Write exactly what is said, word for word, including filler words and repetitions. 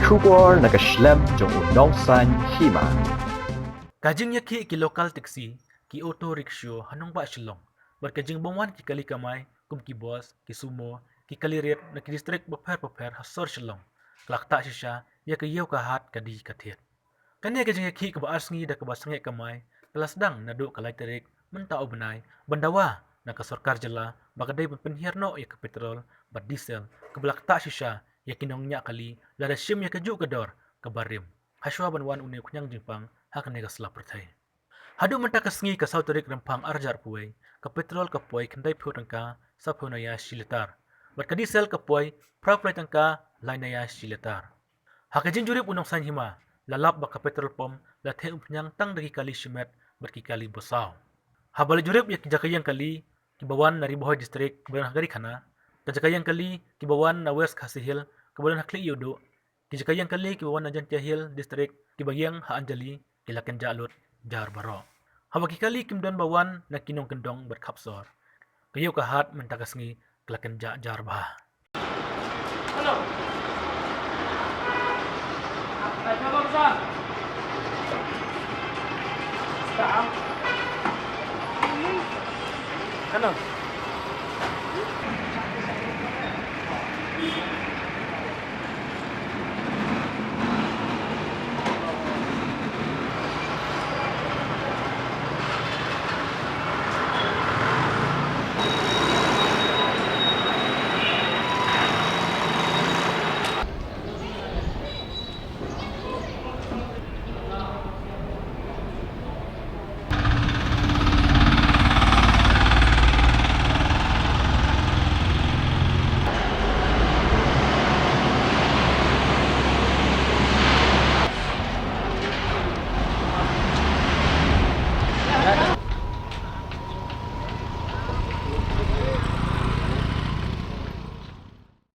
Khubor na ka shlem jong u nongsan hima. Ka jingïakhih ki local taxi, ki auto rickshaw ha nongbah Shillong, bad ka jingbymwan ki kali kamai kum ki bus, ki sumo, ki kali rit na ki district bapher bapher ha sor Shillong, ka la ktah shisha ïa ka ïew ka hat ka dih ka thied. Kane ka jingïakhih kaba ar sngi da kaba sangeh kamai ka la sdang naduh ka lai tarik mynta u bnai, ban dawa na ka sorkar jylla ba ka dei ban pynhiar noh ïa ka petrol bad diesel kaba la ktah shisha ïa ki nongñiah kali lada shim ïa kajuh ka dor kaba rim, hashwa ban wan une u khñiang jingpang ha kane ka sla pyrthei. Haduh mynta ka sngi ka saw tarik Rymphang ar hajar arphew wei, ka petrol ka poi khyndaiphew tyngka sawphew naïa shi litar, bad ka diesel ka poi phraphew lai tyngka lai naïa shi litar. Ha ka jingjurip u nongsan hima, la lap ba ka petrol pump la theh umphniang tang da ki kali shimet bad ki kali basaw. Haba la jurip ïa ki jaka ïeng kali kiba wan na Ri Bhoi District kiba don ha Garikhana, ka jaka ïeng kali kiba wan na West Khasi Hills kaba don ha Khlieh Ïewduh, ki jaka ïeng kali kiba wan na Jaintia Hills District kiba ïeng ha Anjali, ki la kynjah lut jar baroh. Haba ki kali kim don ba wan na ki nongkyndong bad khapsor, ka ïew ka hat mynta ka sngi ka la kynjah jar bha.